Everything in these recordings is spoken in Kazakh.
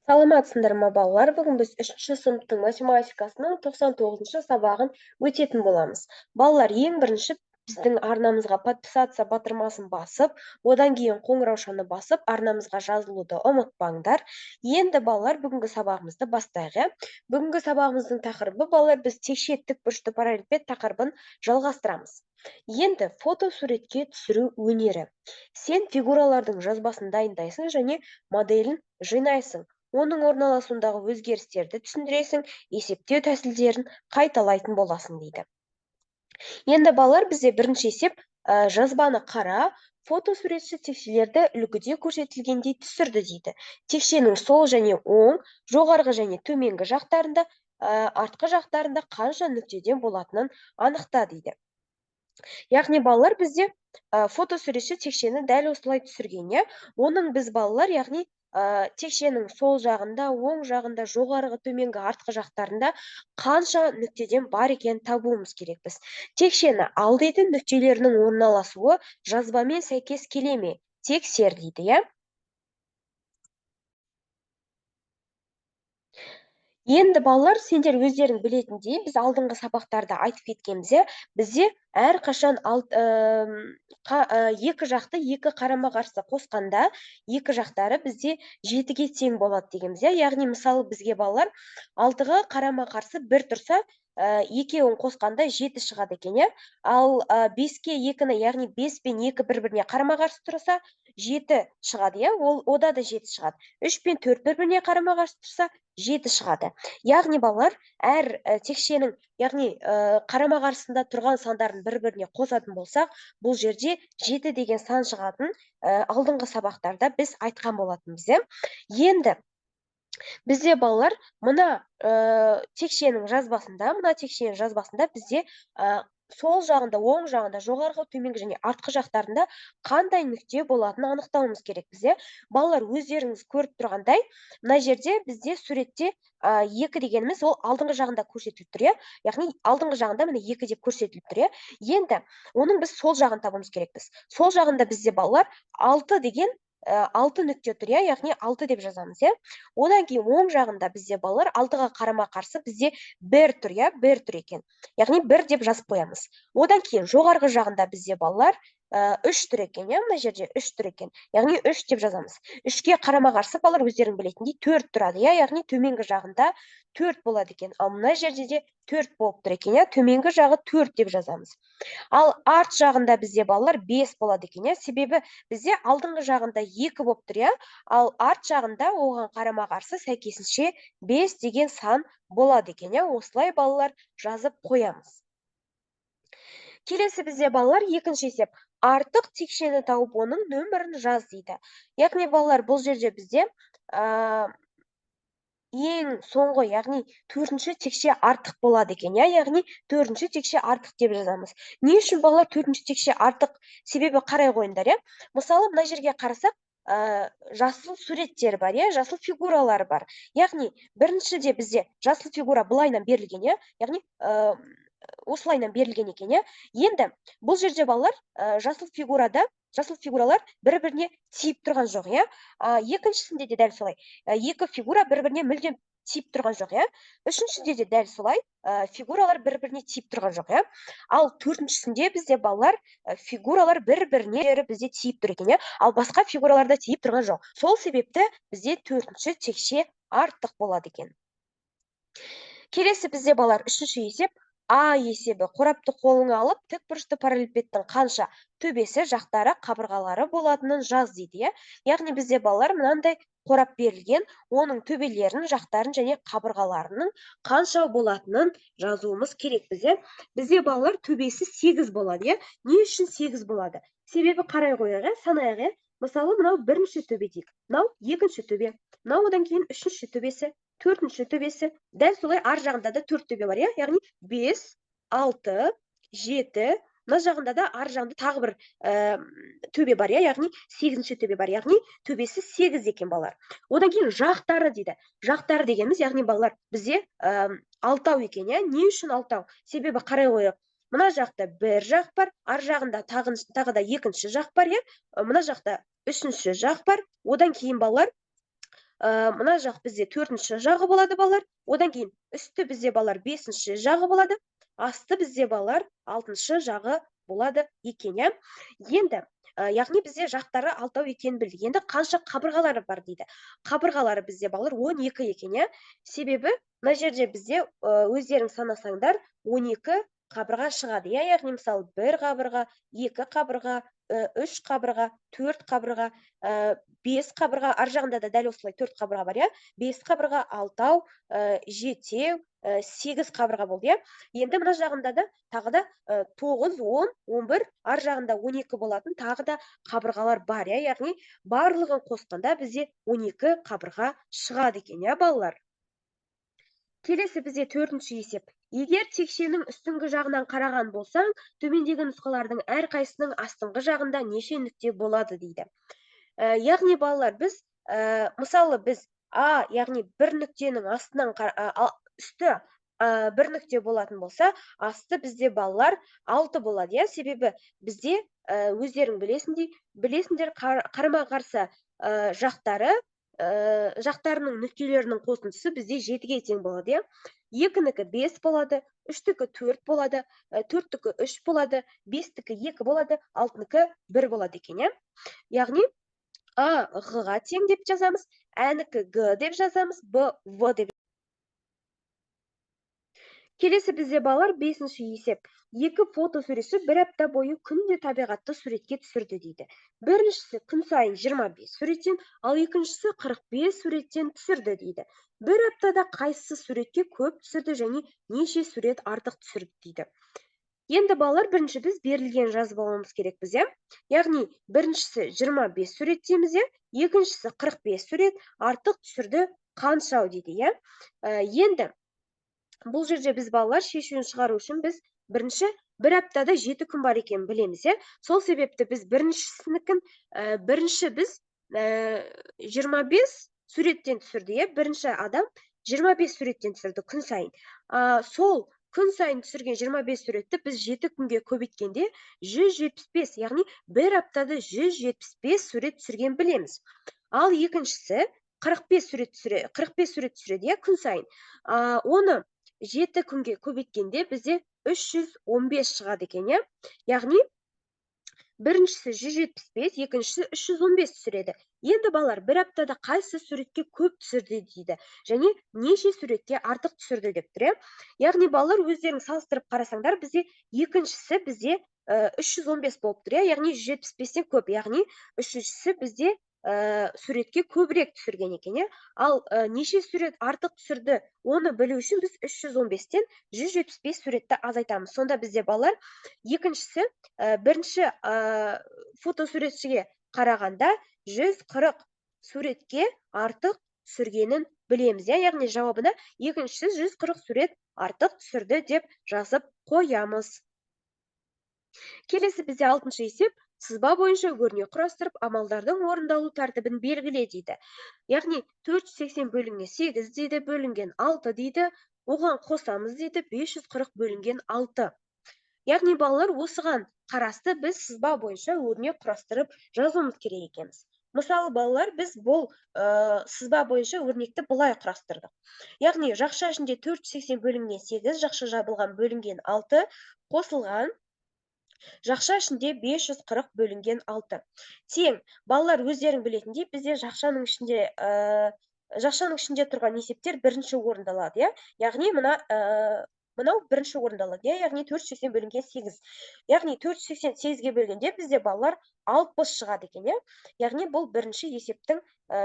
Саламатсыңдар ма, балалар? Бүгін біз үшінші сыныптың математикасының 99-шы сабағын өтетін боламыз. Балалар, ең бірінші біздің арнамызға подписаться батырмасын басып, одан кейін қоңыраушаны басып, арнамызға жазылуды ұмытпаңдар. Енді, балалар, бүгінгі сабағымызды бастайық, иә? Бүгінгі сабағымыздың тақырыбы, балалар, біз текше тікбұрышты параллелепипед тақырыбын жалғастырамыз. Енді фотосуретке түсіру өнері. Сен фигуралардың жазбасын дайындайсың және моделін жинайсың. Оның орналасуындағы өзгерістерді түсіндіресің, есептеу тәсілдерін қайталайтын боласың дейді. Енді, балалар, бізде бірінші есеп, жазбаны қара, фотосуретші текшелерді үлгіде көрсетілгендей түсірді дейді. Текшенің сол және оң, жоғарғы және төменгі жақтарында, артқы жақтарында қанша нүктеден болатынын анықта дейді. Яғни, балалар, бізде фотосуретші текшені дәл осылай түсірген, иә? Оның біз, балалар, яғни текшенің сол жағында, оң жағында, жоғарғы, төменгі, артқы жақтарында қанша нүктеден бар екенін табуымыз керекпіз. Текшені ал дейді, нүктелерінің орналасуы жазбамен сәйкес келе ме? Тексер дейді, иә? Енді, балалар, сендер өздерің білетіндей, біз алдыңғы сабақтарда айтып кеткенбіз, иә? Бізде әрқашан екі жақты екі қарама-қарсы қосқанда екі жақтары бізде жетіге тең болады дегенбіз, иә? Яғни, мысалы, бізге, балалар, алтыға қарама-қарсы бір тұрса, екеуін қосқанда жеті шығады екен, иә? Ал беске екіні, яғни бес пен екі бір-біріне қарама-қарсы тұрса, жеті шығады, иә? Ол ода да жеті шығады. Үш пен төрт бір-біріне қарама-қарсы тұрса, жеті шығады. Яғни, балалар, әр текшенің, яғни, қарама-қарсысында тұрған сандарын бір-біріне қосатын болсақ, бұл жерде жеті деген сан шығатын, алдыңғы сабақтарда біз айтқан болатынбыз, иә? Енді бізде, балалар, мына текшенің жазбасында, мына текшенің жазбасында бізде, сол жағында, оң жағында, жоғарғы, төменгі және артқы жақтарында қандай нүкте болатынын анықтауымыз керек бізде. Балалар, өздеріңіз көріп тұрғандай, мына жерде бізде суретте, екі дегеніміз ол алдыңғы жағында көрсетіліп тұр, иә? Яғни алдыңғы жағында міне екі деп көрсетіліп тұр, иә? Енді оның біз сол жағын табуымыз керекпіз. Сол жағында бізде, балалар, алты деген, алты нүкте тұр, иә? Яғни алты деп жазамыз, иә? Одан кейін оң жағында бізде, балалар, алтыға қарама-қарсы бізде бір тұр, иә? Бір тұр екен. Яғни бір деп жазып қоямыз. Одан кейін жоғарғы жағында бізде, балалар, үш тұр екен, иә? Мына жерде үш тұр екен. Яғни үш деп жазамыз. Үшке қарама-қарсы, балалар, өздерің білетіндей төрт тұрады, иә? Яғни төменгі жағында төрт болады екен. Ал мына жерде де төрт болып тұр екен, иә? Төменгі жағы төрт деп жазамыз. Ал арт жағында бізде, балалар, бес болады екен, иә? Себебі бізде алдыңғы жағында екі болып тұр, иә? Ал арт жағында оған қарама-қарсы сәйкесінше бес деген сан болады екен, иә? Осылай, балалар, жазып қоямыз. Келесі бізде, балалар, екінші есеп. Артық текшені тауып, оның нөмірін жаз дейді. Яғни, балалар, бұл жерде бізде, ең соңғы, яғни төртінші текше артық болады екен, иә? Яғни төртінші текше артық деп жазамыз. Не үшін, балалар, төртінші текше артық? Себебі қарай қойыңдар, иә? Мысалы, мына жерге қарасақ, жасыл суреттер бар, иә? Жасыл фигуралар бар. Яғни біріншіде бізде жасыл фигура былайынан берілген, иә? Яғни, осылайынан берілген екен, иә? Енді бұл жерде, балалар, жасыл фигурада, жасыл фигуралар бір-біріне тиіп тұрған жоқ, иә? Екіншісінде де дәл солай. Екі фигура бір-біріне мүлдем тиіп тұрған жоқ, иә? Үшіншісінде де дәл солай, фигуралар бір-біріне тиіп тұрған жоқ, иә? Ал төртіншісінде бізде, балалар, фигуралар бір-біріне бізде тиіп тұр екен, иә? Ал басқа фигураларда тиіп тұрған жоқ. Сол себепті бізде төртінші текше артық болады екен. Келесі бізде, балалар, үшінші есеп. А есебі. Қорапты қолыңа алып, тікбұрышты параллелепипедтің қанша төбесі, жақтары, қабырғалары болатынын жаз дейді, иә? Яғни бізде, балалар, мынандай қорап берілген, оның төбелерін, жақтарын және қабырғаларының қанша болатынын жазуымыз керек бізде. Бізде, балалар, төбесі 8 болады, иә? Не үшін 8 болады? Себебі қарай қояйық, иә? Санайық, иә? Мысалы, мынау бірінші төбе дейік, мынау екінші төбе, мынау одан кейін үшінші төбесі, төртінші төбесі. Дәл солай ар жағында да төрт төбе бар, иә? Яғни 5, 6, 7, мына жағында да ар жағында тағы бір, төбе бар, иә? Яғни сегізінші төбе бар, яғни төбесі 8 екен, балалар. Одан кейін жақтары дейді. Жақтары дегеніміз, яғни, балалар, бізде, алтау екен, иә? Не үшін алтау? Себебі қарай қояйық. Мына жақта бір жақ бар, ар жағында тағы да екінші жақ бар, иә? Мына жақта үшінші жақ бар. Одан кейін, балалар, Мына жақ бізде төртінші жағы болады, балалар. Одан кейін үсті бізде, балалар, бесінші жағы болады. Асты бізде, балалар, алтыншы жағы болады екен, иә. Енді, яғни бізде жақтары алтау екенін білдік. Енді қанша қабырғалары бар дейді. Қабырғалары бізде, балалар, 12 екен, иә. Себебі мына жерде бізде, өздерің санасаңдар, 12 қабырға шығады, иә. Яғни мысалы 1 қабырға, 2 қабырға, 3 қабырға, 4 қабырға, 5 қабырға, ар жағында да дәл осылай 4 қабырға бар, иә. 5 қабырға, алтау, жетеу, 8 қабырға болды, иә. Енді мына жағында да тағы да 9, 10, 11, ар жағында 12 болатын тағы да қабырғалар бар, иә. Яғни барлығын қосқанда бізде 12 қабырға шығады екен, иә, балалар. Келесі бізде төртінші есеп. Егер текшенің үстіңгі жағынан қараған болсаң, төмендегі нұсқалардың әрқайсысының астыңғы жағында неше нүкте болады дейді. Яғни балалар, біз, мысалы, біз А, яғни бір нүктенің астынан үсті бір нүкте болатын болса, асты бізде, балалар, 6 болады, иә. Себебі бізде, өздерің білесіңдер, қарама-қарсы жақтары, жақтарының нүктелерінің қосындысы бізде 7-ге тең болады, иә. 2-нікі 5 болады, 3-тікі 4 болады, 4-тікі 3 болады, 5-тікі 2 болады, 6-нікі 1 болады екен, иә. Яғни А Ғ-ға тең деп жазамыз, Әнікі Г деп жазамыз, Б В деп. Келесі бізде, балалар, бесінші есеп. Екі фотосуретші бір апта бойы күнде табиғатты суретке түсірді дейді. Біріншісі күн сайын 25 суреттен, ал екіншісі 45 суреттен түсірді дейді. Бір аптада қайсысы суретке көп түсірді және неше сурет артық түсірді дейді. Енді, балалар, бірінші біз берілген жазып алуымыз керекпіз, иә. Яғни біріншісі 25 сурет дейміз, иә, екіншісі 45 сурет, артық түсірді қанша дейді, иә. Енді бұл жерде біз, балалар, шешуін шығару үшін біз бірінші бір аптада 7 күн бар екенін білеміз, иә. Сол себепті біз біріншісінікін, бірінші біз 25 суреттен түсірді, иә. Бірінші адам 25 суреттен түсірді күн сайын. Сол күн сайын түсірген 25 суретті біз 7 күнге көбейткенде 175, яғни бір аптада 175 сурет түсірген білеміз. Ал екіншісі 45 сурет түсіре, 45 сурет түсіреді, иә, күн сайын. Оны 7 күнге көбейткенде бізде 315 шығады екен, иә. Яғни біріншісі 175, екіншісі 315 түсіреді. Енді, балалар, бір аптада қайсы суретке көп түсірді дейді және неше суретке артық түсірді деп тұр, иә. Яғни, балалар, өздерің салыстырып қарасаңдар, бізде екіншісі бізде 315 болып тұр, иә, яғни 175-тен көп, яғни үшіншісі бізде суретке көбірек түсірген екен, иә. Ал неше сурет артық түсірді, оны білу үшін біз 315-тен 175 суретті азайтамыз. Сонда бізде, балалар, екіншісі бірінші фотосуретшіге қарағанда 140 суретке артық түсіргенін білеміз, иә. Яғни жауабына екіншісі 140 сурет артық түсірді деп жазып қоямыз. Келесі бізде алтыншы есеп. Сызба бойынша өрнек құрастырып, амалдардың орындалу тәртібін белгіле дейді. Яғни 480 бөлінген 8 дейді, бөлінген 6 дейді, оған қосамыз дейді 540 бөлінген 6. Яғни, балалар, осыған қарасты біз сызба бойынша өрнек құрастырып жазуымыз керек екенбіз. Мысалы, балалар, біз бұл сызба бойынша өрнекті былай құрастырдық. Яғни жақша ішінде 480 бөлінген 8, жақша жабылған бөлінген 6, қосылған жақша ішінде 540 бөлінген 6. Тең, балалар, өздерің білетіндей, бізде жақшаның ішінде тұрған есептер бірінші орындалады, иә? Яғни мынау бірінші орындалады, иә? Яғни 480 бөлінген 8. Яғни 480 8-ге бөлгенде бізде, балалар, 60 шығады екен, иә? Яғни бұл бірінші есептің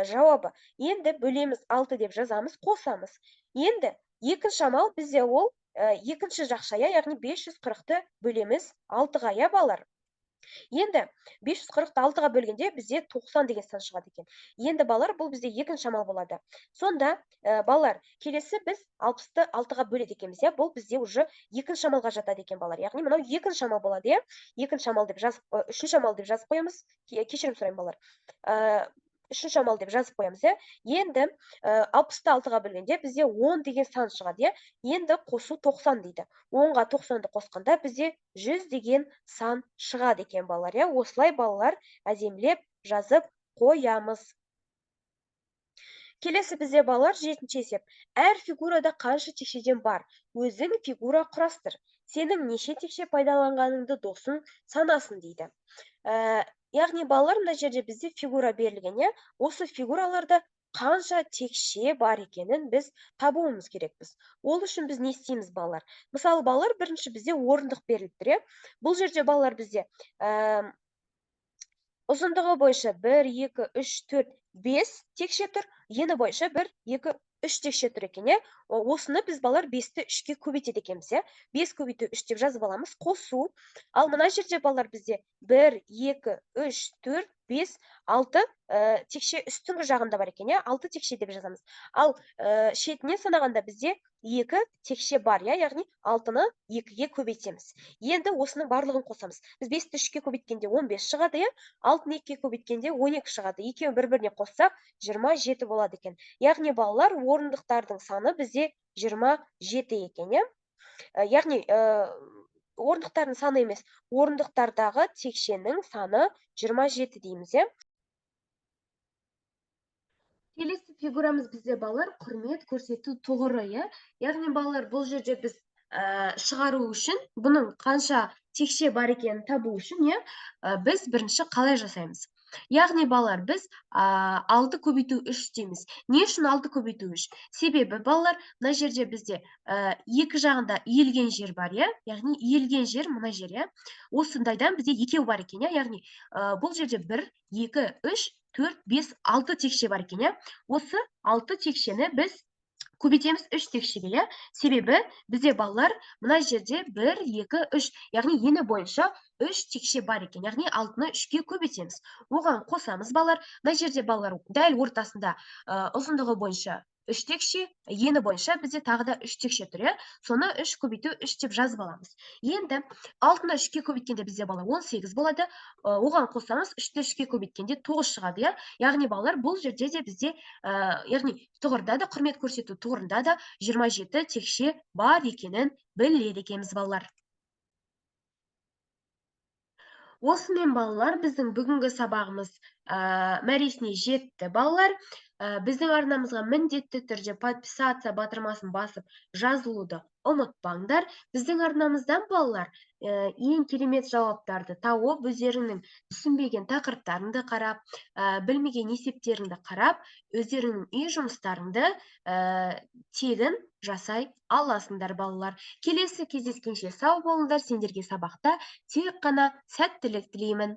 жауабы. Енді бөлеміз 6 деп жазамыз, қосамыз. Енді екінші амал бізде ол екінші жақша, иә, яғни 540-ты бөлеміз 6-ға, иә, балалар. Енді 540-ты 6-ға бөлгенде бізде 90 деген сан шығады екен. Енді, балалар, бұл бізде екінші амал болады. Сонда, балалар, келесі біз 60-ты 6-ға бөледі екенбіз, иә, бұл бізде уже екінші амалға жатады екен, балалар. Яғни мынау екінші амал болады, иә. Екінші амал деп жазып, үшінші амал деп жазып қоямыз. Кешірім сұраймын, балалар. Үшінші амал деп жазып қоямыз, иә. Енді 60-ты 6-ға бөлгенде бізде 10 деген сан шығады, иә. Енді қосу 90 дейді. 10-ға 90-ды қосқанда бізде 100 деген сан шығады екен, балалар, иә. Осылай, балалар, әдемілеп жазып қоямыз. Келесі бізде, балалар, жетінші есеп. Әр фигурада қанша текшеден бар? Өзің фигура құрастыр. Сенің неше текше пайдаланғаныңды досың санасын дейді. Яғни, балалар, мына жерде бізде фигура берілген, иә? Осы фигураларда қанша текше бар екенін біз табуымыз керекпіз. Ол үшін біз не істейміз, балалар? Мысалы, балалар, бірінші бізде орындық беріліп тұр, иә? Бұл жерде, балалар, бізде ұзындығы бойынша 1, 2, 3, 4, 5 текше тұр, ені бойынша 1, 2, 3 текше тұр екен, иә? Осыны біз, балалар, 5-ті 3-ке көбейтеді екенбіз, иә? 5 көбейту 3 деп жазып аламыз, қосу. Ал мына жерде, балалар, бізде 1, 2, 3, 4, 5, 6 текше үстіңгі жағында бар екен, иә? 6 текше деп жазамыз. Ал шетінен санағанда бізде 2 текше бар, иә? Яғни 6-ны 2-ге көбейтеміз. Енді осының барлығын қосамыз. Біз 5-ті 3-ке көбейткенде 15 шығады, иә? 6-ны 2-ге көбейткенде 12 шығады. Екеуін бір-біріне қоссақ 27 болады екен. Яғни, балалар, орындықтардың саны бізде 27 екен, иә? Яғни, орындықтардың саны емес, орындықтардағы текшенің саны 27 дейміз, иә? Келесі фигурамыз бізде, балалар, құрмет көрсету тұғыры, иә? Яғни, балалар, бұл жерде біз шығару үшін, бұның қанша текше бар екенін табу үшін, иә, біз бірінші қалай жасаймыз? Яғни, балалар, біз 6 көбейту 3 дейміз. Не үшін 6 көбейту 3? Себебі, балалар, мына жерде бізде екі жағында иілген жер бар, иә? Яғни иілген жер мына жер, иә? Осындайдан бізде екеу бар екен, иә? Яғни бұл жерде 1, 2, 3, 4, 5, 6 текше бар екен, иә? Осы 6 текшені біз көбейтеміз 3 текшеге, иә? Себебі бізде, балалар, мына жерде 1, 2, 3, яғни ені бойынша 3 текше бар екен, яғни 6-ны 3-ке көбейтеміз. Оған қосамыз, балалар, мына жерде, балалар, дәл ортасында ұзындығы бойынша 3 текше, ені бойынша бізде тағы да 3 текше тұр, иә? Соны 3 көбейту 3 деп жазып аламыз. Енді 6-ны 3-ке көбейткенде бізде, балалар, 18 болады. Оған қосамыз, 3-ті 3-ке көбейткенде 9 шығады, иә? Яғни, балалар, бұл жерде де бізде, яғни тұғырда да, құрмет көрсету тұғырында да 27 текше бар екенін біледі екенбіз, балалар. Осымен, балалар, біздің бүгінгі сабағымыз мәресіне жетті, балалар. Біздің арнамызға міндетті түрде подписаться батырмасын басып жазылуды ұмытпаңдар. Біздің арнамыздан, балалар, ең керемет жауаптарды тауып, өздеріңнің түсінбеген тақырыптарыңды қарап, білмеген есептеріңді қарап, өздеріңнің үй жұмыстарыңды тегін жасай аласыңдар, балалар. Келесі кездескенше сау болыңдар, сендерге сабақта тек қана сәттілік тілеймін.